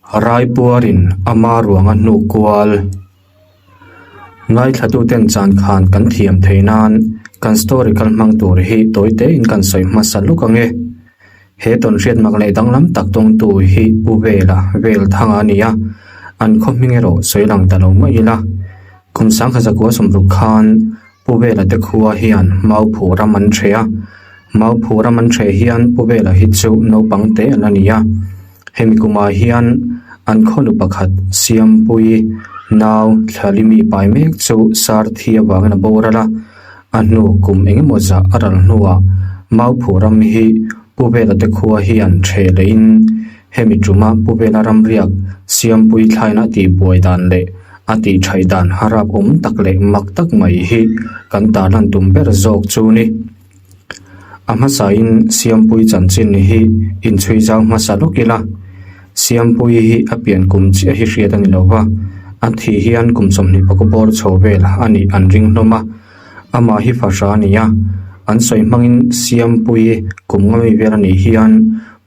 Raipuarin ama ruang a hnuk kual. Ngaithlatuten chan khan kan thiam thei nan kan story kal hmang tur hi tawi tein kan sawi hmasa luk ang e. He tawnhriat mak leh danglam tak tawngtu hi Pu Vela, Velthanga a ni a, an khaw hming erawh sawi lang ta lo mai ila. Kum sangkhat zakua sawmruk khan Pu Vela te khua hian Mauphu ram an ṭhe a, Mauphu ram an ṭhe hian Pu Vela hi chu naupang te an la ni a. Hemi kumah hian an khawlu pakhat Siampui nau Thlalimi pai mek chu sar thi avangin a boral a, a hnu kum eng emaw zah a ral hnuah Mauphu ram hi Pu Vela te khua hian ṭhe lehin hemi ṭuma Pu Vela ramriak Siampui thlaina a tihbuai dan leh a tihṭhaih dan harap awm tak leh mak tak mai hi kan tarlan tum ber zawk chu ni. A hmasain Siampui chanchin hi inchhui zau hmasa lawk ila, Siampui hi a pian kum chiah hi hriat a ni lo va, a thih hian kum 20 pakua bawr chho vel a nih an ring hlawm a, amah hi fahra a ni a, an sawi hmangin Siampui kum nga mi vel a nih hian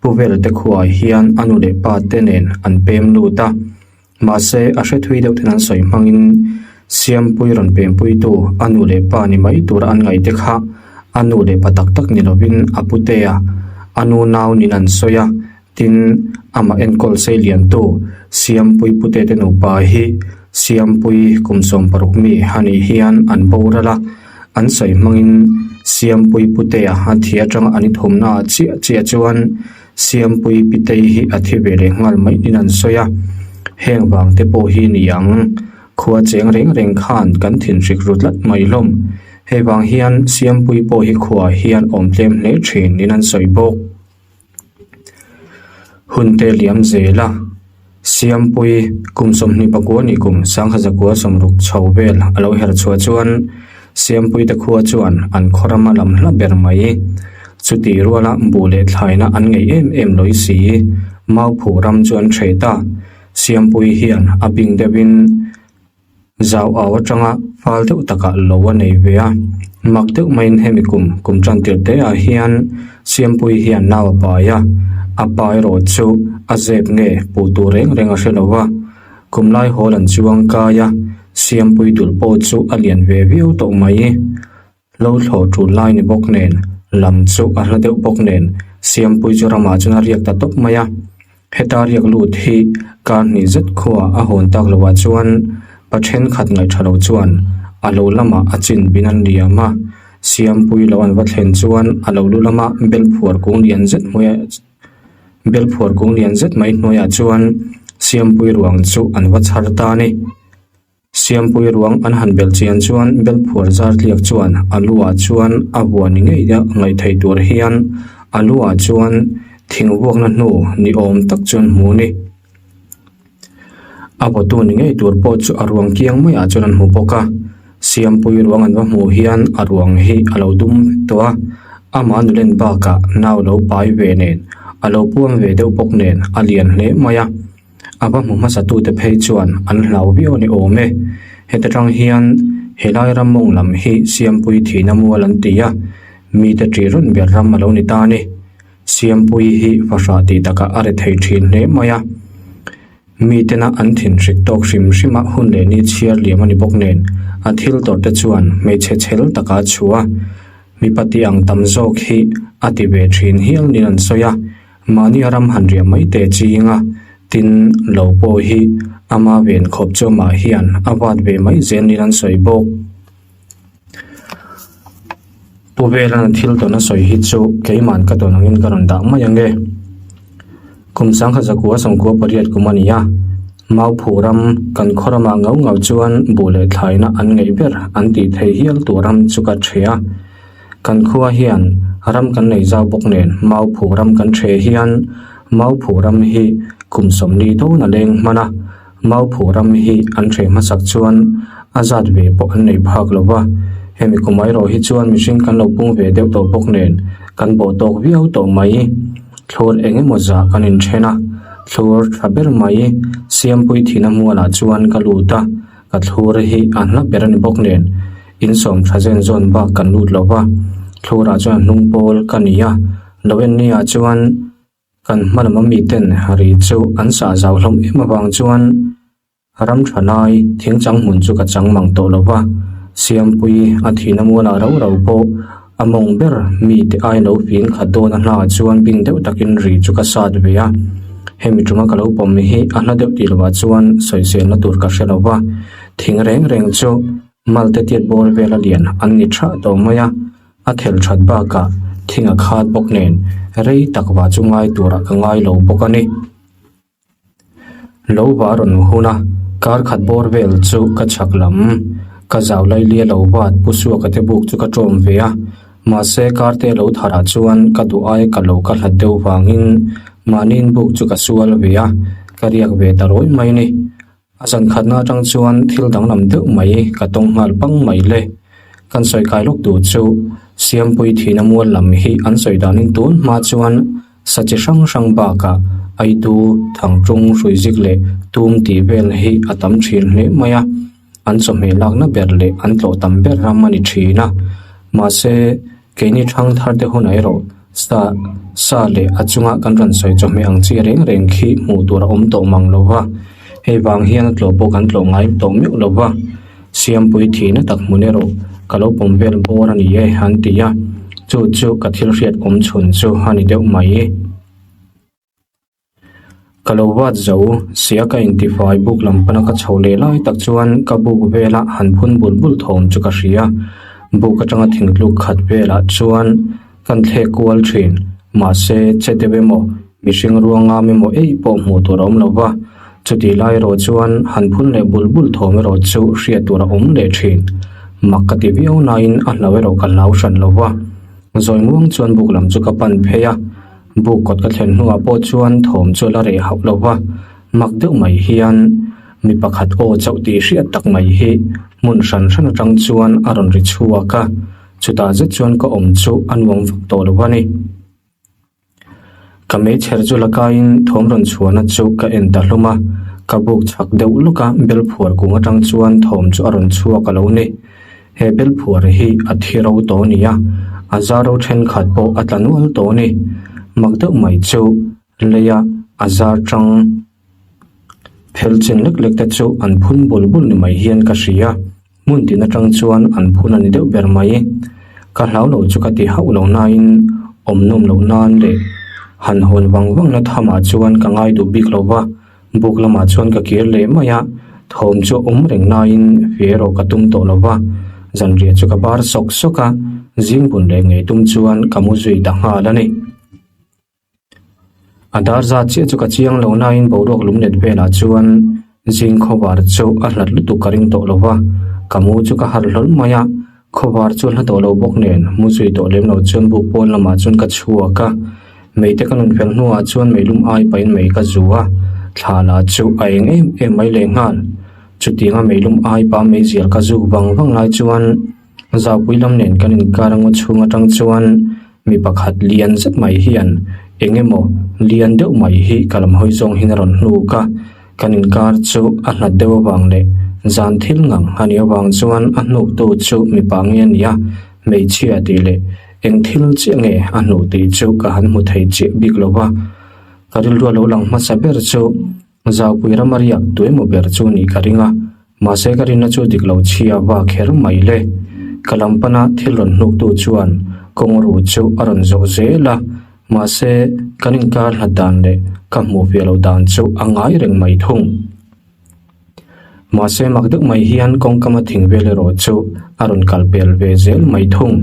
Pu Velte khuaah hian a nu leh pa te nen an pem lut a. Mahse, a hre thui deuh ten an sawi hmangin Siampui rawn pempuitu a nu leh pa ni mai tura an ngaih te kha a nu leh pa tak tak ni lovin a putea a nu nau nin an sawi a, tin, amah enkawl sei liantu Siampui pute te nupa hi Siampui kum 60 mi a nih hian an boral a, an sawi hmangin Siampui putea a thi atanga an ithumnaah chiah chiah chuan Siampui Pitei hi a thi ve leh nghal mai niin an sawi a, heng vang te pawh hi ni ang. Khua cheng reng reng khan kan thinhrik ru tlat mai hlawm. Hei vang hian Siampui pawh hi khuaah hian awm tlem hle thin niin an sawi bawk. Hun te liam zel a, Siampui kum 24 ni kum sangkhat 60 chho vel a lo her chhuah chuan Siampui te khua chuan an khaw rama lam hla ber mai. Chuti ruala buh leh thlaina an ngei em em lawi si. Mauphu ram chu an ṭheh ta. Siampui hian a bing deuhin zau au atanga fal deuh takah lo a nei ve a. Mak deuh maiin hemi kum kum tan tirh te ah hian Siampui hian nau a pai a. A pa erawh chu a zep nge puh tur reng reng a hre lo va. Kum lai hawl an chuang kai a, Siampui dul pawh chu a lian ve viau tawh mai. Lo thlawh tul lai ni bawk nen, lam chu a hla deuh bawk nen, Siampui chu ramah chuan a riak ta tawp mai a. Heta riak lut hi kar hnih zet khuaah a hawn tak loah chuan pa thenkhat ngaihtha lo chuan a lo lamah a chin bin an liam a. Siampui lo an va thlen chuan a lo lu lama bel phuar kung lian zet hnuaiah Bel phuar kung lian zet mai hnuaiah chuan Siampui ruang chu an va chhar ta a ni. Siampui ruang an han belh chian chuan bel phuar zar tliak chuan a lu ah chuan a vua ni ngei a ngaih theih tur hian a lu ah chuan thing vuakna hnu ni awm tak chu an hmu a ni. A vawtu ni ngei tur pawh chu a ruang kiang maiah chuan an hmu bawk a, Siampui ruang an va hmuh hian a ruang hi a lo dum vek tawh a, amah nulen bakah nau lo pai ve nen a lo puang ve deuh bawk nen a lian hle mai a, a va hmu hmasa tute phei chuan an hlau viau a ni awm e. Heta tang hian helai ram mawng lam hi Siampui thihna mual an ti a, mite ṭih rawn ber ram a lo ni ta a ni. Siampui hi fahrah tih takah a ri thei thin hle mai a, mi tena an thinhrik tawk hrim hrim a hun leh ni chhiar liam a ni bawk nen a thil tawrh te chuan hmeichhe chhel takah a chhuah a, mipa tih ang tam zawk hi a ti ve thin hial niin an sawi a, mahni a ram han riah mai te ching a, tin lo pawh hi ama ven khawp chu amah hian a vat ve mai zel niin an sawi bawk. Pu Vela'n thil tawn a sawi hi chu keima'n ka tawn angin ka rawn dah mai ang e. Kum 1998 kum a ni a, Mauphu ram kan khaw ramah ngau ngau chuan buh leh thlaina an ngeih ber an tih thei hial tur ram chu ka ṭhe a. Kan khua hian ram kan nei zau bawk nen Mauphu ram kan ṭhe hian Mauphu ram hi kum 40 dawn a leng hman a. Mauphu ram hi an hreh hmasak chuan a zat ve pawh an nei phak lo va, hemi kum erawh hi chuan mihring kan lo pung ve deuh tawh bawk nen kan bawh tawk viau tawh mai. Thlur eng emaw zah kan inthen a, thlur tha ber mai Siampui thihna mualah chuan ka lut a, ka thlur hi a hla ber a ni bawk nen insawm tha zen zawn bak kan lut lo va, thlurah chuan hnung pawl ka ni a, lo en ni ah chuan. Kan hma lama miten ri chu an sah zau hlawm em avang chuan ram tha lai thing chang hmun chu ka chang mang tawh lo va, Siampuii a thihna mualah rau rau pawh a mawng ber mite ai lo fing khat dawn a hlaah chuan bing deuh takin ri chu ka sat ve a. Hemi tuma ka lo pawm hi a hla deuh tih lovah chuan sawiselna tur ka hre lo va, thing reng reng chu Malte tiat bawr vela lian an ni thah tawh mai a, a thel that bakah thing a khat bawk nen rei tak vah chu ngai turah ka ngai lo bawk a ni. Lo va rawn hun a, kar khat bawr vel chu ka chhak lam ka zau lailia lo vat pu suaka te buk chu ka tawm ve a, mahse kar te lo tharah chuan ka duh ai ka lo ka hlat deuh vangin mahniin buk chu ka sual ve a, ka riak ve ta rawi mai a ni. A zan khatna atang chuan thil danglam deuh mai ka tawng nghal pang mai le. Kan sawi kai lawk duh chu Siampui thihna mual lam hi an sawi danin tun hma chuan sa chi hrang hrang bakah Aidu, Thangṭung, Hruizik leh Tum tih vel hi a tam thin hle mai a, an chawhmeh lakna ber leh an tlawh tam ber ram a ni thin a. Mahse, Keini thang thar te hunah erawh sa sa leh a chunga kan rawn sawi chawhmeh ang chi reng reng khi hmuh tur a awm tawh mang lo va, hei vang hian a tlawh pawh kan tlawh ngai tawh meuh lo va, Siampui thihna tak hmun erawh ka lo pawm vel bawr a ni e an ti a, chu chu ka thil hriat awm chhun chu a ni deuh mai. Ka lo vat zo, sia ka intifai buk lam pana ka chho leh lai tak chuan ka buk vela han phun bul bul thawm chu ka hria. Buk atanga thingtluk khat velah chuan kan thlek kual thin. Mahse, che deuh emaw, mihring ruangam emaw ei pawh hmuh tur a awm lo va. Chutih lai erawh chuan han phun leh bul bul thawm erawh chu hriat tur a awm leh thin. Mak ka ti viau nain a hlau erawh ka hlau hran lo va. Zawi muang chuan buk lam chu ka pan phei a. Buk kawt ka thlen hnuah pawh chuan thawm chu la reh hauh lo va, mak deuh mai hian mi pakhat aw chauh tih hriat tak mai hi hmun hran hran atang chuan a rawn ri chhuak a, chutah zet chuan ka awm chu a nuam vak tawh lo a ni. Ka meichher chu la kaiin thawm rawn chhuahna chu ka en ta hlawm a, ka buk chhak deuh lawk a, bel phuar kung atang chuan thawm chu a rawn chhuak a lo ni. He belphuar hi a thi ro tawh a ni a, a zar ro thenkhat pawh a tla nual tawh a ni. Mak deuh mai chu leia a zar tang phel chin lek lek te chu an phun bul bul ni mai hian ka hria, hmun tin atang chuan an phun a ni deuh ber mai. Ka hlau lo chu ka ti hauh lo nain awm nawm loh nan leh han hawn vang vang na thamah chuan ka ngai duh bik lo va. Buk lamah chuan ka kir leh mai a, thawm chu awm reng laiin ve erawh ka tum tawh lo va, zanriah chu ka bar sawk sawk a, zing bun leh ngei tum chuan ka mu zui ta nghal a ni. A dar zat chiah chu ka chiang lo nain boruak lum let velah chuan zing khawvar chu a hlat lutuk ka ring tawh lo va, ka mu chu ka harh hlawl mai a, Khawvar chu a hla tawh lo bawk nen mu zui tawh lem lo chuan buk pawn lamah chuan ka chhuak a, mei te ka nun fel hnuah chuan meilum ai pahin mei ka zu a, thla lah chu a eng em em mai leh nghal. Chutianga meilum ai pa meizial ka zuk vang vang lai chuan Zaupui lam nen kan inkar a ngaw chhung atang chuan mi pakhat lian zet mai hian eng emaw lian deuh mai hi ka lam hawi zawng hian a rawn hnuk a. Kan inkar chu a hlat deuh avang leh zan thil ngang a nih avang chuan a hnuktu chu mipa nge a nia, hmeichhia tih leh eng thil chiah nge a hnuh tih chu ka han hmu thei chiah bik lo va. Ka rilru a lo lang hmasa ber chu Zaupui rama riak tuemaw ber chu nih ka ring a, mahse ka rinna chu dik lo chhia va kher mai le. Ka lam pana thil rawn hnuktu chuan kawng ru chu a rawn zawh zel a. Mahse, kan inkar hlat dan leh ka hmuh ve loh dan chu a ngai reng mai thung. Mahse, mak deuh mai hian kawngkama thing vel erawh chu a rawn kal pel ve zel mai thung.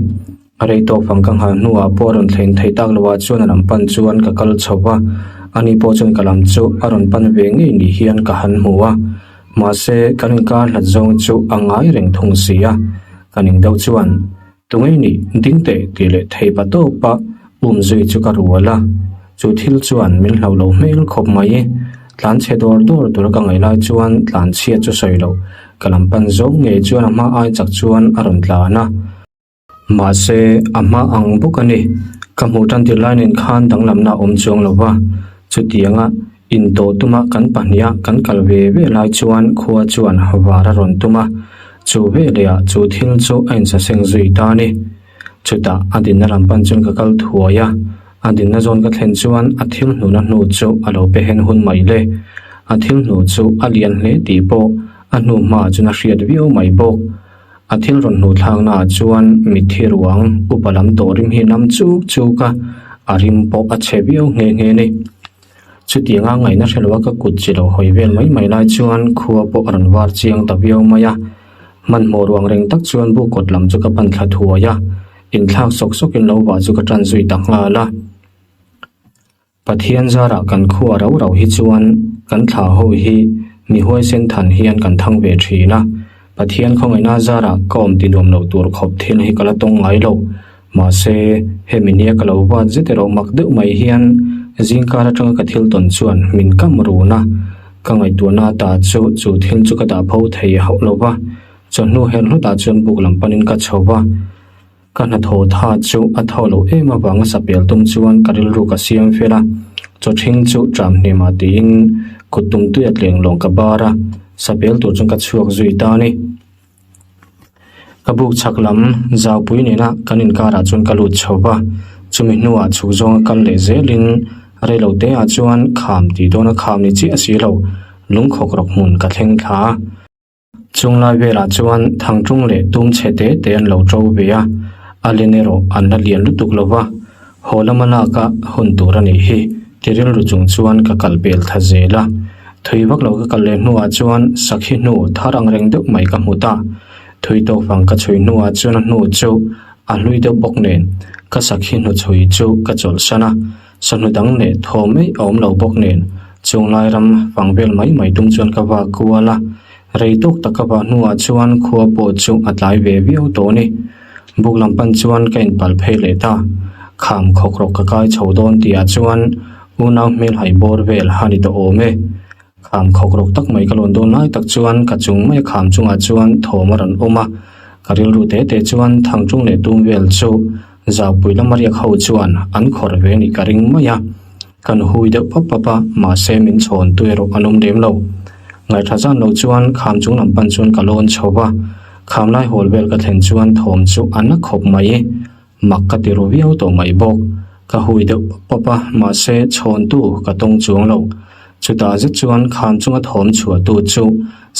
A rei tawk fang ka nghal hnuah pawh a rawn thlen thei tak loah chuan a lam pan chuan ka kal chho va, ani pawh chuan ka lam chu a rawn pan ve ngei ni hian ka han hmu a. Mahse, kan inkar hlat zawng chu a ngai reng thung si a, ka ning deuh chuan Tungei nih ding teh tih leh thei pa tawpa um zui chu ka rual a, chu thil chuan min hlauh loh hmel khawp mai. Tlan chhe dawr dawr tura ka ngaih lai chuan tlan chhiat chu sawi loh, ka lam pan zawng ngei chuan a hma ai chak chuan a rawn tlan a. Mahse, a hma ang bawk a ni, ka hmuh tan tir lai nen khan danglamna a awm chuang lo va, chutianga Intawh tuma kan pahniha kan kal ve ve lai chuan khua chuan var a rawn tum a, chu velehah chu thil chu a insaseng zui ta a ni. Chutah a dinna lam pan chuan ka kal thuai a, A dinna zawn ka thlen chuan a thil hnuhna hnu chu a lo pe hen hun mai le. A thil hnuh chu a lian hle tih pawh a hnu hmaah chuan a hriat viau mai bawk. A thil rawn hnuh thlaknaah chuan mitthi ruang upa lam tawh rim hi nam chuk chuk a, a rim pawh a chhe viau nghe nghe a ni. Chutianga ngaihna hre loa ka kut chi lo hawi vel mai mai lai chuan khua pawh a rawn var chiang ta viau mai a. Hmanhmawh ruang reng tak chuan buk kawt lam chu ka pan thla thuai a, inthlak sawk sawkin lo vah chu ka tan zui ta nghal a. Pathian zarah kan khua rau rau hi chuan kan thla ho hi mi huaisen than hian kan thang ve thin a. Pathian khawngaihna zarah ka awm ti nuam loh tur khawp thil hi ka la tawng ngai lo. Mahse, hemi nia ka lo vat zet erawh mak deuh mai hian zingkar atanga ka thil tawn chuan min kam run a, ka ngaihtuahna ata chu chu thil chu ka dah pho thei hauh lo va, chawhnu her hlutah chuan buk lam panin ka chho va, ka hnathawh tha chu a thaw loh em avanga sapel tum chuan ka rilru ka siam fel a, chawthing chu ṭam hnemah tiin kut tum tuia tleng lawng ka bar a, sapel tur chuan ka chhuak zui ta a ni. Ka buk chhak lam zaupui nena kan inkarah chuan ka lut chho va, chumi hnuah chhuk zawnga kal leh zelin reilo te ah chuan kham tih dawna kham ni chiah si lo lungkhawk rawk hmun ka thleng thla a. Chung lai velah chuan thangṭung leh tum chhe te te an lo ṭo ve a, a len erawh an la lian lutuk lo va, haw lama laka hun tur a nih hi ti rilru chung chuan ka kal pel thla zel a. Thui vak lo ka kal leh hnuah chuan sakhi hnu thar ang reng deuh mai ka hmu ta. Thui tawk vang ka chhui hnuah chuan a hnu chu a hlui deuh bawk nen ka sakhi hnu chhui chu ka chawlhsan a, sahnu dang leh thaw mai a awm lo bawk nen chunglai ram fang vel mai mai tum chuan ka vak kual a. Rei tawk tak ka vah hnuah chuan khua pawh chu a tlai ve viau tawh a ni. Buk lam pan chuan ka inpal phei leh ta. Kham khawk rawk ka kai chho dawn tihah chuan unau hmel hai bawr vel a ni tawh awm e. Kham khawk rawk tak mai ka lawn dawn lai tak chuan ka chung mai kham chungah chuan thawm a rawn awm a. Ka rilru te te chuan thangṭung leh tum vel chu zaupui lama riak ho chuan an khawrh ve nih ka ring mai a. Kan hui deuh pap pap a, mahse min chhawn tu erawh an awm lem lo. Ngaihthla zan lo chuan kham chung lam pan chuan ka lawn chho va, kham lai hawl vel ka thlen chuan thawm chu a na khawp mai. Mak ka ti ru viau tawh mai bawk. Ka hui deuh pap pap a, mahse chhawn tu ka tawng chuang lo. Chutah zet chuan kham chunga thawm chhuah tu chu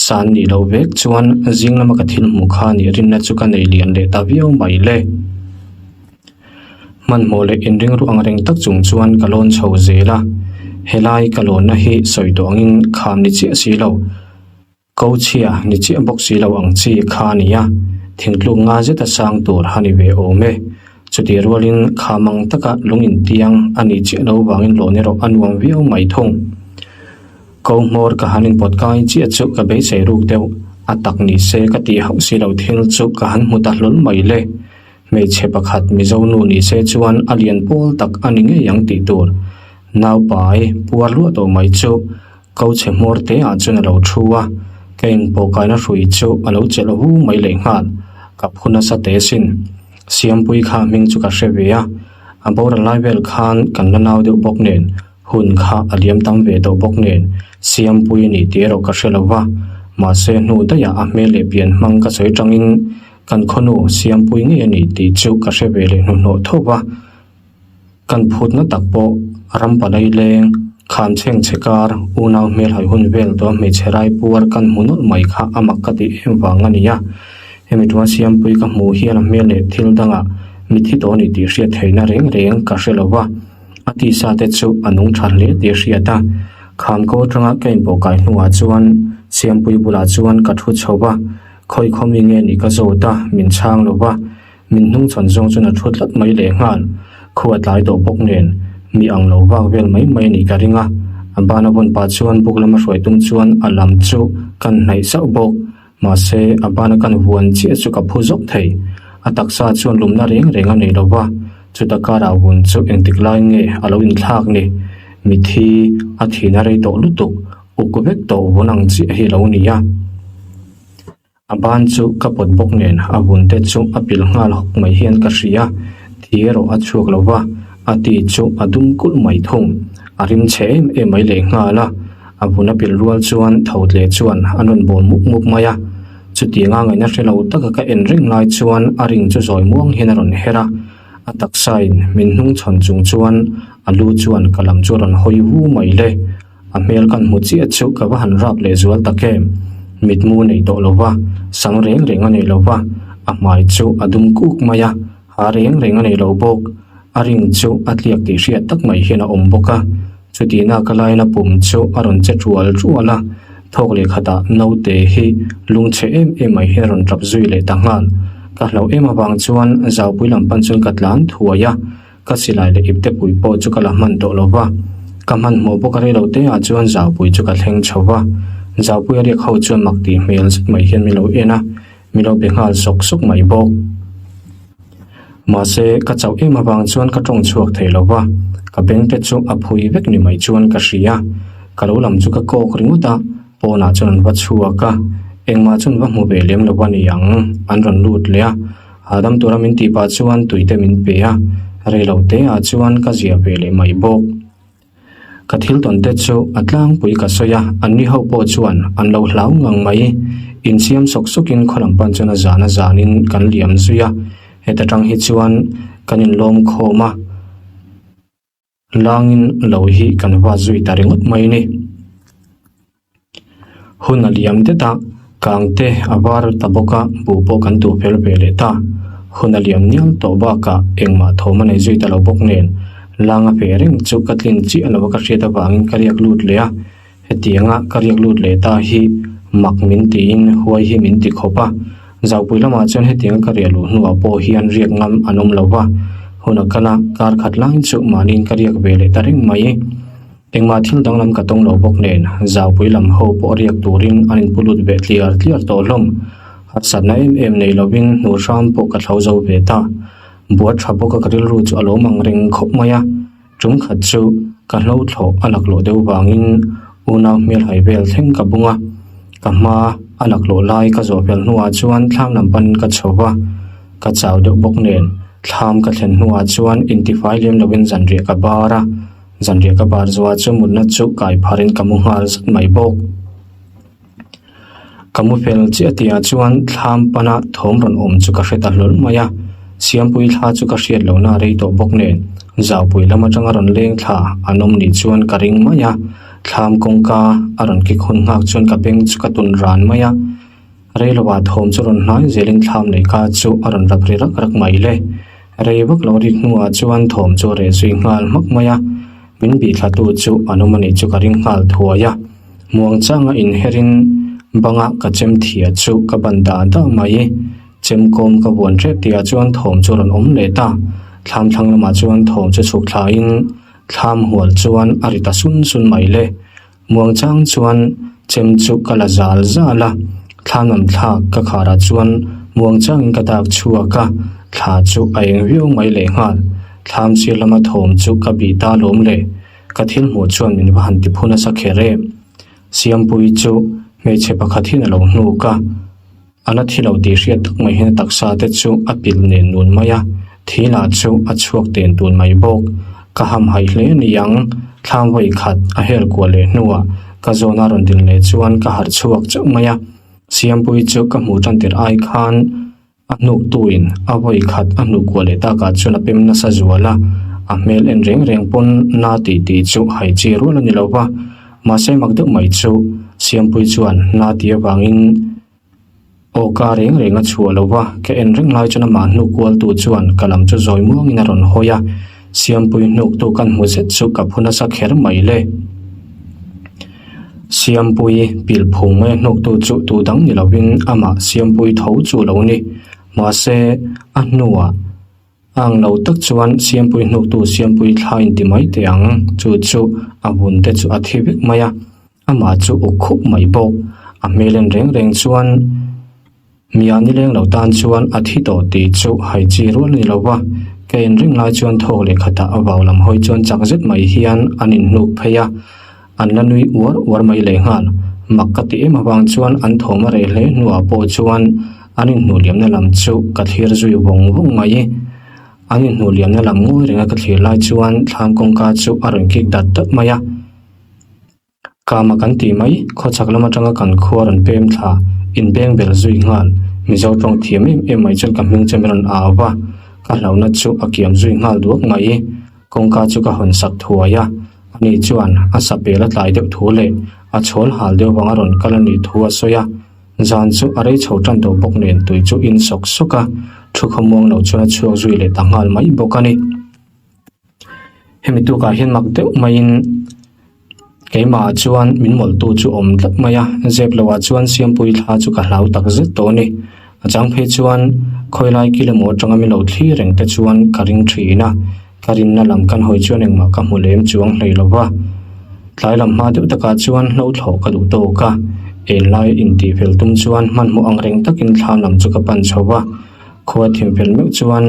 san nih loh vek chuan zing lama ka thil hmuh kha nih rinna chu ka nei lian leh ta viau mai le. Hmanhmawh leh inring ruh ang reng tak chung chuan ka lawn chho zel a, helai ka lawnna hi sawi tawh angin kham ni chiah si lo, ko chhia ni chiah bawk si lo ang chi kha a ni a, thingtluk nga zeta sang tur a ni ve awm e. Chutih rualin kham ang taka lung intiang a nih chiah lo vangin lawn erawh a nuam viau mai thung. Ko hmawr ka han inpawt kai chiah chu ka beisei ruk deuh, a tak ni se ka tih hauh si lo thil chu ka han hmu ta hlawl mai le. Hmeichhe pakhat Mizo nu ni se chuan a lian pawl tak a ni ngei ang tih tur. Naupai puar luah tawh mai chu ko chhe hmawr te ah chuan a lo thu a, ka inpawhkaina hrui chu a lo chelh hu mai leh nghal. Ka phu nasa teh sin. Siampui kha hming chu ka hre ve a, a boral lai vel khan kan la nau deuh bawk nen Hun kha a liam tam ve tawh bawk nen Siampui a ni tih erawh ka hre lo va, mahse hnu daihah a hmel leh pian hmang ka sawi tangin kan khawnu Siampui ngei a ni tih chu ka hre ve leh hnuhnawh tho va. Kan phutna tak pawh ram palai leng, khan chheng chhe kar, unau hmel hai hun vel tawh hmeichhe rai puar kan hmu nawlh mai kha a mak ka tih em vang a ni a. Hemi ṭuan Siampui ka hmuh hian a hmel leh thil dangah mithi tawh a ni tih hriat theihna reng reng ka hre lo va. A tisa te chu a nung tha hle tih a hriat a, Khamko atanga ka inpawh kai hnuah chuan Siampui bulah chuan ka thu chho va, khawi khaw mi nge nih ka zawt a, min chhang lo va, min hnung chhawn zawng chuan a thu tlat mai leh nghal. Khu a tlai tawh bawk nen mi ang lo vak vel mai mai a nih ka ring a, a bana vawn pah chuan buk lama hruai tum chuan a lam chu kan hnaih zauh bawk. Mahse, a bana kan vuan chiah chu ka phu zawk thei. A taksa chuan lumna reng reng a nei lo va, chuta karah vun chu engtik lai nge a lo inthlak ni? Mithi a thihna rei tawh lutuk, uk vek tawh vun ang chiah hi a lo ni a. A ban chu ka pawt bawk nen a vun te chu a pilh nghal hawk mai hian ka hria. Thi erawh a chhuak lo va, a ti chu a dum kulh mai thung. A rim chhe em em mai leh nghal a. A vun a pilh rual chuan tho tle chuan an rawn bawl mup mup mai a. Chutianga ngaihna hre lo taka ka en reng lai chuan a ring chu zawi muang hian a rawn her a. A taksain min hnungchhawn chung chuan a lu chuan ka lam chu a rawn hawi vu mai le. A hmel kan hmu chiah chu ka va han rap leh zual tak em. Mitmu nei tawh lo va, sam reng reng a nei lo va, a hmai chu a dum kuk mai a, ha reng reng a nei lo bawk. A ring chu a tliak tih hriat tak mai hian a awm bawk a. Chutihna ka laiin a pum chu a rawn che ṭual ṭual a, thawk leh khatah naute hi lungchhe em em mai hian a rawn ṭap zui leh ta nghal. Ka hlauh em avang chuan zaupui lam pan chuan ka tlan thuai a, ka silai leh ipte pui pawh chu ka la hman tawh lo va. Ka hmanhmawh bawk a rei lo te ah chuan zaupui chu ka thleng chho va, zaupui a riak ho chuan mak tih hmel zet mai hian min lo en a, min lo be nghal sawk sawk mai bawk. Mahse, ka chauh em avang chuan ka tawng chhuak thei lo va, ka beng te chu a phui vek ni mai chuan ka hria. Ka lo lam chu ka kawk ringawt a, pawnah chuan an va chhuak a, engmah chuan va hmu ve lem lo a ni ang, an rawn lut leh a. Hahdam tura min tih pah chuan tui te min pe a, rei lo te ah chuan ka ziah ve leh mai bawk. Ka thil tawn te chu a tlangpui ka sawi a, anni ho pawh chuan an lo hlau ngang mai. Insiam sawk sawkin khaw lam pan chuan a zan a zanin kan liam zui a, heta tang hi chuan kan inlawm khawm a, langin lo hi kan va zui ta ringawt mai ni. Hun a liam det a, kang te a var ta bawk a, buh pawh kan duh fel ve leh ta. Hun a liam nial tawh bakah engmah thawm a nei zui ta lo bawk nen, langa fe reng chu ka tlin chiah lo a ka hriat avangin ka riak lut leh a. Hetianga ka riak lut leh ta hi mak min tiin huai hi min ti khawp a. Zaupui lamah chuan hetianga ka riah luh hnuah pawh hian riak ngam an awm lo va, hun a kal a, kar khat lai chu mahniin ka riak ve leh ta reng mai. Engmah thil danglam ka tawng lo bawk nen, zaupui lam ho pawh riak turin an inpu lut ve tliar tliar tawh hlawm. Harsatna em em nei lovin hnu hram pawh ka thlo zo ve ta. Buat tha bawka ka rilru chu a lo mang reng khawp mai a, tum khat chu ka hlo thlawh a laklawh deuh vangin unau hmelhai vel thleng ka bung a, ka hma a laklawh lai ka zawh fel hnuah chuan thlam lam panin ka chho va, ka chau deuh bawk nen thlam ka thlen hnuah chuan intifai lem lovin zanriah ka bar a. Zanriah ka bar zuah chu mutna chu kai pharin ka mu nghal zat mai bawk. Ka mu fel chiah tihah chuan thlam pana thawm rawn awm chu ka hre ta hlawl mai a, Siampui thla chu ka hriat lohna a rei tawh bawk nen Zaupui lam atanga rawn leng thla an awm nih chuan ka ring mai a, thlam kawngka a rawn kik hun nghak chuan ka beng chu ka tun ran mai a. Reiloah thawm chu rawn hnai zelin thlam leh ka chu a rawn rap ri rak rak mai le. Rei vak lo rik hnuah chuan thawm chu a reh zui nghal hmak mai a, min bih thlatu chu an awm a nih chu ka ring nghal thuai a. Muang changa inherin banga ka chem thia chu ka ban dah dah mai. Chem kawm ka vuan hrep tihah chuan thawm chu a rawn awm leh ta. Thlam thlang lamah chuan thawm chu chhuk thlain thlam hual chuan a ri ta sun sun mai le. Muangchang chuan chem chu ka la zal zal a, thla nawm thlak ka kharah chuan muangchangin ka dak chhuak a, thla chu a eng viau mai leh nghal. Thlam sir lama thawm chu ka bih ta lawm le, ka thil hmuh chuan min va han ti phu nasa kher em. Siampuii chu hmeichhe pakhat hian a lo hnuk a. A la thi lo tih hriat tak mai hian a taksa te chu a pilh nen nun mai a, thi lah chu a chhuak ten tun mai bawk. Ka hamhaih hle a ni ang, thlam vawi khat a her kuah leh hnuah ka zawn a rawn din leh chuan ka harh chhuak chauh mai a, Siampuii chu ka hmuh tan tirh ai khan a hnuktuin a vawi khat a hnuh kuah leh takah chuan a pem nasa zual a, a hmel en reng reng pawn na tih tih chu hai chi rual a ni lo va, mahse mak deuh mai chu Siampuii chuan na tih avangin Aw ka reng reng a chhuah lo va, ka en reng lai chuan amah hnuk kualtu chuan ka lam chu zawi muangin a rawn hawi a, Siampui hnuktu kan hmu zet chu ka phu nasa kher mai le. Siampui pilh phung mai a hnuktu chu tu dang ni lovin amah Siampui tho chu a lo ni. Mahse, a hnuah. A ang lo tak chuan Siampui hnuktu Siampui thla in ti mai teh ang, chu chu a vun te chu a thi vek mai a, amah chu uk khup mai bawk. A hmel en reng reng chuan Mia nileng lo tan chuan a thi tawh tih chu hai chi rual a ni lo va, ka en reng lai chuan thawk leh khatah a vau lam hawi chuan chak zet mai hian an inhnuk phei a, an la nui uar uar mai leh nghal. Mak ka ti em avang chuan an thawm a reh hle hnuah pawh chuan an inhnuh liamna lam chu ka thlir zui vawng vawng mai. An inhnuh liamna lam ngawi renga ka thlir lai chuan thlam kawngka chu a rawn kik dat dat mai a. Kama kan tih mai, khawchhak lam atanga kan khua rawn pem thla, inbeng bel zui nghal. Mizo tawng thiam em em mai chuan ka hming chu min rawn au va. Ka hlauhna chu a kiam zui nghal duak mai. Kawngka chu ka hawn sak thuai a, ani chuan a sapel a tlai deuh thu leh a chhawl hal deuh vang a rawn kal a nih thu a sawi a. Zan chu a rei chho tan tawh bawk nen tui chu in sawk sawk a, thu khawmuang lo chuan a chhuak zui leh ta nghal mai bawk a ni. Hemi tukah hian mak deuh maiin keimahah chuan min mawlhtu chu awm tlat mai a, zep lohah chuan Siampui thla chu ka hlau tak zet tawh a ni. A chang phei chuan khawilai kil emaw atanga min lo thlir reng te chuan ka ring thin a, ka rinna lam kan hawi chuan engmah ka hmu lem chuang hlei lo va. Tlai lam hma deuh takah chuan hlo thlawh ka duh tawk a, enlai intihfel tum chuan hmanhmawh ang reng takin thla lam chu ka pan chho va, khua thim fel meuh chuan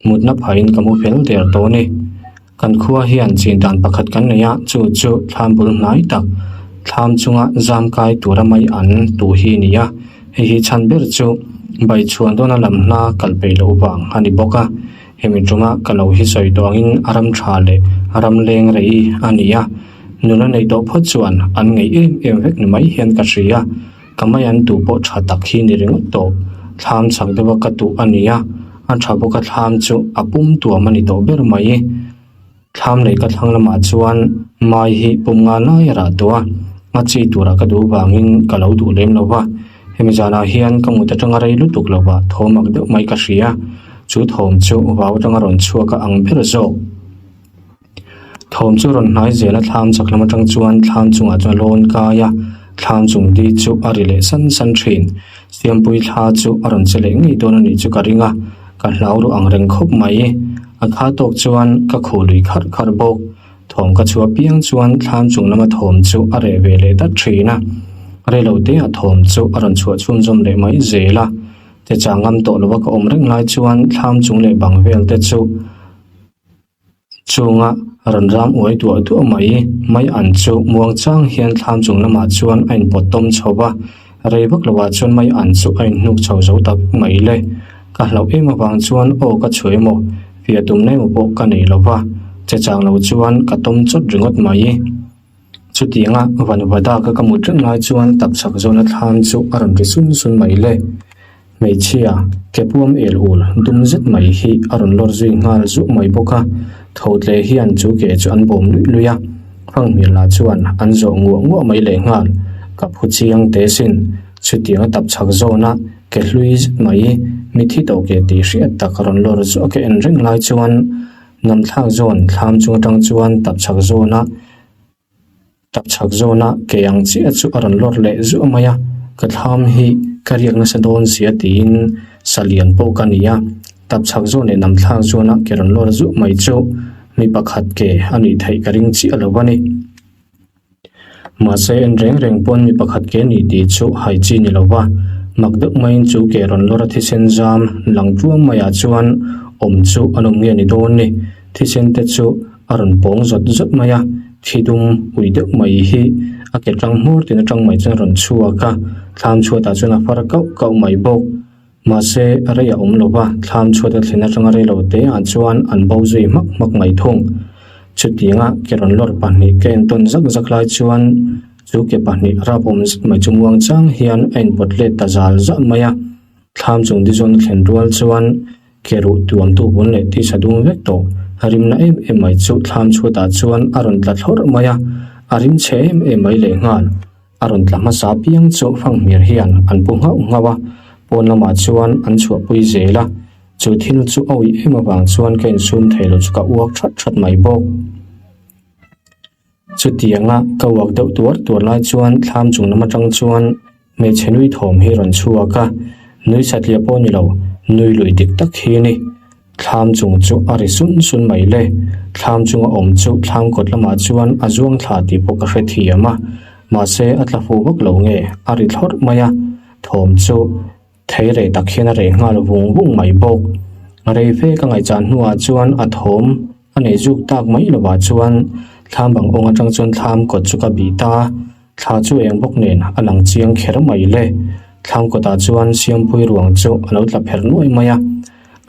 Mutna phahin ka mu fel der tawh a ni. Kan khua hian chin dan pakhat kan nei a, chu chu thlam bul hnai tak, thlam chunga zam kai tura mai an tu hi a ni a. Hei hi chhan ber chu Baichhuan dawna lam hla kal peih loh vang a ni bawk a. Hemi tuma ka lo hi sawi tawh angin a ram tha leh a ram leng rei a ni a. Nula nei tawh phawt chuan an ngeih em em vek ni mai hian ka hria. Ka mai an tuh pawh tha tak hi ni ringawt tawh. Thlam chak deuha ka tuh a ni a, a tha bawka thlam chu a pum tuam a ni tawh ber mai. Thlam leh ka thlang lamah chuan mai hi pum nga lai a rah tawh a, a chi turah ka duh vangin ka lo duh lem lo va. Hemi zanah hian ka mut atanga rei lutuk lova thawm ak deuh mai ka hria. Chu thawm chu vau atanga rawn chhuak a ang ber zawk. Thawm chu rawn hnai zel a thlam chak lam atang chuan thlam chungah chuan a lawn kai a, thlam chung di chu a ri leh san san thin. Siampui thla chu a rawn che leh ngei dawn a nih chu ka ring a, ka hlau ru ang reng khawp mai. A kha tawk chuan ka khuh lui kharh kharh bawk. Thawm ka chhuah piang chuan thlam chung lama thawm chu a reh ve leh dat thin a, reilo te ah thawm chu a rawn chhuah chhunzawm leh mai zel a. Che chang ngam tawh lova ka awm reng lai chuan thlam chung leh bang vel te chu Chunga rawn ram uai duah duah mai mai an chu muang chang hian thlam chung lamah chuan a inpawt tawm chho va, rei vak lovah chuan mai an chu a inhnuk chho zo tak mai le. Ka hlauh em avang chuan aw ka chhuah emaw, fiah tumna emaw pawh ka nei lo va, che chang lo chuan ka tawm chawt ringawt mai. Chutianga Vanvadaka ka mut reng lai chuan tapchhak zawna thlam chu a rawn ri sun sun mai le. Hmeichhia, ke puam el ul dum zet mai hi a rawn lawr zui nghal zuh mai bawk a, tho tle hian chu ke chu an bawm luih luih a, Fanghmir lah chuan an zawh nguah nguah mai leh nghal. Ka phu chiang teh sin, chutianga tapchhak zawna ke hlui zet mai mithi tawh ke tih hriat tak rawn lawr zuah ke en reng lai chuan Namthlak zawn thlam chung atang chuan tapchhak zawna tapchhak zawna ke ang chiah chu a rawn lawr leh zuah mai a, ka thlam hi ka riak nasa dawn zia tiin sa lian pawh ka ni a, tapchhak zawn leh namthlak zawna ke rawn lawr zuah mai chu mi pakhat ke a nih theih ka ring chiah lo a ni. Mahse en reng reng pawn mi pakhat ke ni tih chu hai chi ni lo va, mak deuh maiin chu ke rawn lawr a thisen zam lang tuam maiah chuan awm chu an awm nge ni dawn ni. Thisen te chu a rawn pawng zawt zawt mai a, thi dum ui deuh mai hi a ke tang hmur tin atang mai chuan a rawn chhuak a, thlam chhuatah chuan a far kauh kauh mai bawk. Mahse rei a awm lo va, thlam chhuat a thlen atanga rei lo te ah chuan an bo zui hmak hmak mai thung. Chutianga ke rawn lawr pahnih ka entawn zak zak lai chuan chu ke pahnih rap awm zet mai chu muang chang hian a inpawt let ta zal zal mai a. Thlam chung di zawn a thlen rual chuan ke ruh tuamtu bun leh tisa dum vek tawh rimna em em mai chu thlam chhuatah chuan a rawn tla thlawrh mai a, a rim chhe em em mai lehnghal. A rawn tla hmasa piang chu Fanghmir hian an pu nghauh nghauh a, pawn lamah chuan an chhuahpui zel a, chu thil chu a uih em avang chuan ka insum thei lo chu ka uak that that mai bawk. Chutianga ka uak deuh tuar tuar lai chuan thlam chung lam atang chuan hmeichhe nui thawm hi rawn chhuak a, nui satliah pawh ni lo, nui lui dik tak hi a ni. Thlam chung chu a ri sun sun mai le. Thlam chunga awm chu thlam kawt lamah chuan a zuang thla tih pawh ka hre thiam a. Mahse a tla fu vak lo nge a ri thlawrh mai a. Thawm chu thei reh tak hian a reh nghal vung vung mai bawk. Rei fe ka ngaihchan hnuah chuan a thawm a nei zuk tak mai lovah chuan thlam bang awng atang chuan thlam kawt chu ka bih ta a. Thla chu eng bawk nen a lang chiang kher mai le. Thlam kawtah chuan Siampui ruang chu a lo tla pher nuai mai a.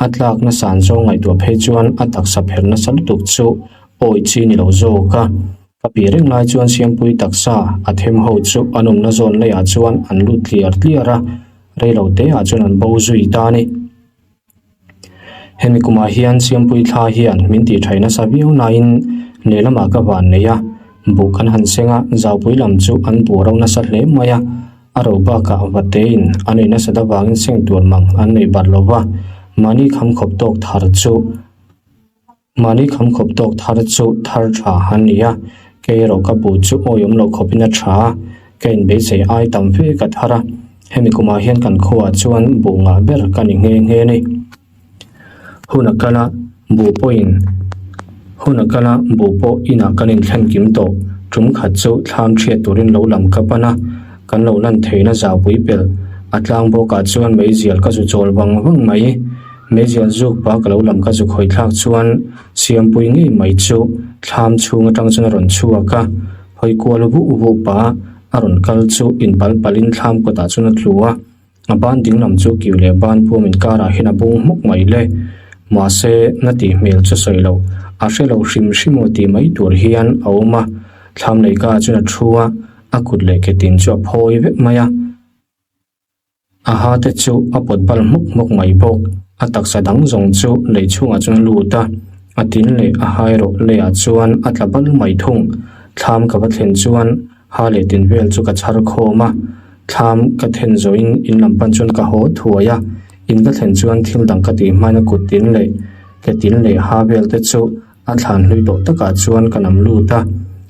A tlak nasa an zawng ngaihtuah phei chuan a taksa pher nasa lutuk chu awi chi ni lo zawk a. Ka pi reng lai chuan Siampui taksa a them ho chu an awmna zawn leiah chuan an lut tliar tliar a, reilo te ah chuan an bo zui ta a ni. Hemi kumah hian Siampui thla hian min tih thaih nasa viau nain lehlamah ka van nei a, buh kan han seng a, zaupui lam chu an buh ro nasa hle mai a, a ro bakah vatein an ei nasat avangin seng tur mang an nei bat lo va, mahni kham khawp tawk thar chu Mahni kham khawp tawk thar chu thar tha an ni a, kei erawh ka buh chu awiawm loh khawpin a tha a, ka inbeisei ai tam fe ka thar a, hemi kumah hian kan khuaah chuan buh ngah ber ka ni nghe nghe a ni. Hun a kal a, buh pawhin hun a kal a, buh pawh inah kan inthlen kim tawh, tum khat chu thlam thiat turin lo lam ka pan a, kan lo lan theihna zaupui pelh a tlang bawkah chuan meizial ka zu chawl vang vang mai. Meizial zuk pa ka lo lam ka zuk hawi thlak chuan Siampui ngei mai chu thlam chhung atang chuan a rawn chhuak a, hawi kual vuh vuh pa a rawn kal chu inpal palin thlam kawtah chuan a tlu a, a ban ding lam chu kiu leh ban puam inkarah hian a bung hmawk mai le. Mahse, na tih hmel chu sawi loh, a hre lo hrim hrim aw tih mai tur hian a awm a, thlam leika ah chuan a thu a, a kut leh ke tin chu a phawi vek mai a. A ha te chu a pawt bal hmawk hmawk mai bawk. A taksa dang zawng chu lei chhungah chuan a lut a, a tin leh a hai rawh leiah chuan a tla bal mai thung. Thlam ka va thlen chuan ha leh tin vel chu ka chhar khawm a, thlam ka then zawhin in lam pan chuan ka haw thuai a, in ka thlen chuan thil dang ka tih hmain a kut tin leh ke tin leh ha vel te chu a thlan hlui tawh takah chuan ka nam lut a,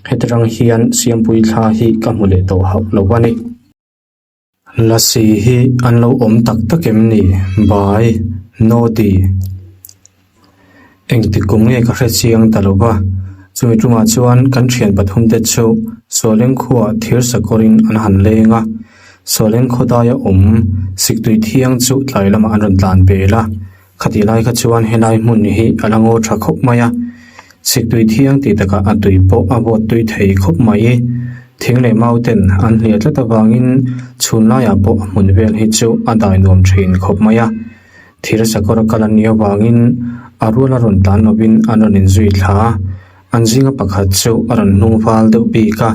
heti rang hian Siampui thla hi ka hmu leh tawh hauh lo a ni. Lasi hi an lo awm tak tak em ni? Bai, Nodi. Engtik kum nge ka hre chiang ta lo va, chumi tumah chuan kan thian pathum te chu Sawleng khuaah thir sakawrin an han leng a, Sawleng khaw daia awm Siktui thiang chu tlai lamah an rawn tlan pel a, Khatih lai kha chuan helai hmun hi a la ngaw tha khawp mai a, siktui thiang tih takah a tui pawh a vawt tui thei khawp mai. Thing leh mau ten an hliah tlat avangin chhun laiah pawh a hmun vel hi chu a dai nuam thin khawp mai a. Thir sakawr a kal an nih avangin a rual a rawn tlan lovin an rawn inzui thla a, an zinga pakhat chu a rawn hnung val deuh bik a,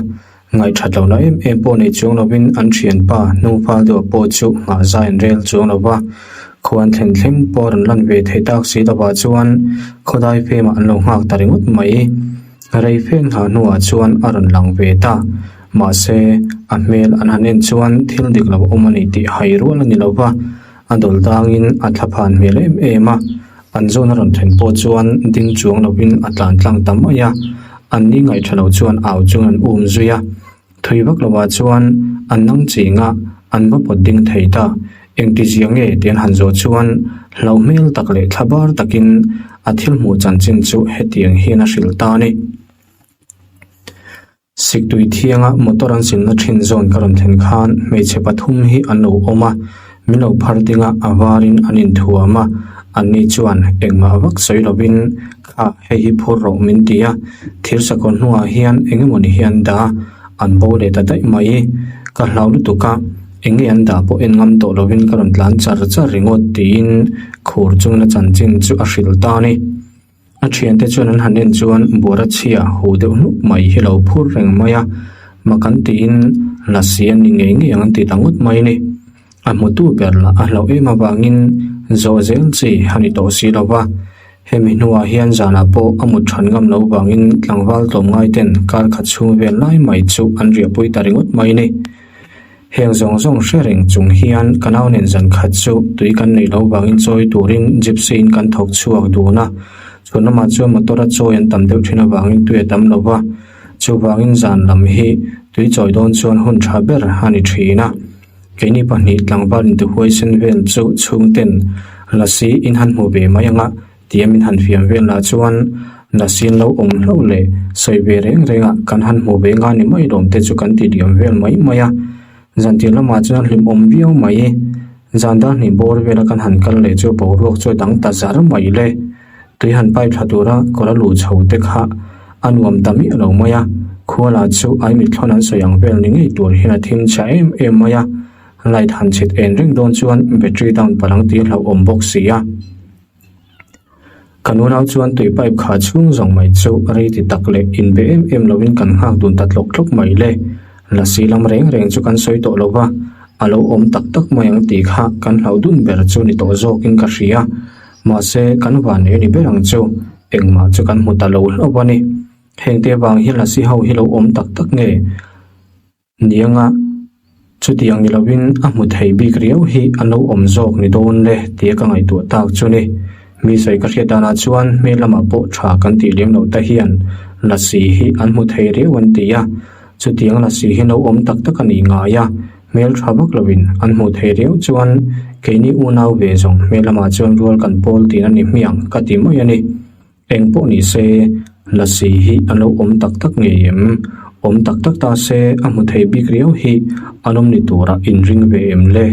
Ngaihthat lohna em em pawh nei chuang lovin an thianpa hnungfal deuh pawh chu nghah zai an rel chuang lo va, khuan thlen thleng pawh a rawn lan ve thei tak si lovah chuan khawdai femah an lo nghak ta ringawt mai. Rei fen nghah hnuah chuan a rawn lang ve ta. Mahse, a hmel an han en chuan thil dik lo awm a ni tih hai rual a ni lo va, a dawl dangin a thlaphan hmel em em a. An zawn a rawn thlen pawh chuan ding chuang lovin a tlan tlang ta mai a, an ni ngaihṭha lo chuan au chuan an um zui a. Thui vak lovah chuan an nang ching a, an va pawt ding thei ta. Engti zia nge tih an han zawh chuan hlauh hmel tak leh thla bar takin a thil hmuh chanchin chu hetiang hian a hrilh ta a ni. Siktui thianga motor an silna thin zawn ka rawn thlen khan hmeichhe pathum hi an lo awm a, min lo phar ding a, a varin an inthuam a, anni chuan engmah vak sawi lovin kha hei hi phur rawh min ti a, thir sakawr hnungah hian eng emawni hi an dah a, an bo leh ta daih mai. Ka hlau lutuk a, eng nge an dah pawh en ngam tawh lovin ka rawn tlan char char ringawt tiin khur chungin a chanchin chu a hrilh ta a ni. A thiante chuan an han en chuan buara chhia huh deuh hnuk mai hi lo phur reng mai a, mak an tiin lasi an ni ngei ngei ang an ti ta ngawt mai a ni. A hmutu ber lah a hlauh em avangin zawh zel chi a ni tawh si lo va, hemi hnuah hian zanah pawh a mut than ngam loh vangin tlangval tlawmngai ten kar khat chhung vel lai mai chu an riahpui ta ringawt mai a ni. Heng zawng zawng hre reng chung hian ka nau nen zan khat chu tui kan neih loh vangin chawi turin gypsy in kan thawk chhuak dun a, chhun lamah chuan motor a chawi an tam deuh thin avangin tui a tam lo va, chuvangin zan lam hi tui chawi dawn chuan hun tha ber a ni thin a. Keini pahnih tlangval intihuaisen vel chu chhungten lasi in han hmu ve mai ang a, Tia min han fiam vel lah chuan Nasin lo awm hlauh leh sawi ve reng reng ah kan han hmu ve nga ni mai lawm te chu kan ti diam vel mai mai a. Zantir lamah chuan hlimawm viau mai. Zan dar hnih bawr vela kan han kal leh chu boruak chu a dang ta zar mai le. Tui han pipe thla tura kawr a luh chho te kha a nuam ta miah lo mai a. Khua lah chu ai mitthlawn an sawi ang vel ni ngei tur hian a thim chhia em em mai a. Light han chhit en reng dawn chuan battery down palh ang tih hlauhawm bawk si a. Ka nunau chuan tui pipe kha chhung zawng mai chu rei ti tak leh inbe em em lovin kan nghak dun ta tlawk tlawk mai le. Lasi lam reng reng chu kan sawi tawh lo va, a lo awm tak tak mai ang tih kha kan hlauh dun ber chu ni tawh zawkin ka hria. Mahse, kan van ei ni ber ang chu, engmah chu kan hmu ta lo hlauh a ni. Hengte vang hi lasi ho hi lo awm tak tak nge? Nianga, chutiang ni lovin a hmu thei bik riau hi an lo awm zawk ni dawn le tia ka ngaihtuah tak chu ni. Mi sawi ka hriat danah chuan hmel lamah pawh tha kan tih lem loh te hian lasi hi an hmu thei riau an ti a, chutiang lasi hi lo awm tak tak a nih ngai a, hmel tha vak lovin an hmuh thei riau chuan keini unau ve zawng hmel lamah chuan rual kan pawl tih a ni hmiang ka ti mai a ni. Eng pawh ni se, lasi hi an lo awm tak tak ngei em? Awm tak tak ta se a hmu thei bik riau hi an awm ni tura inring ve em le?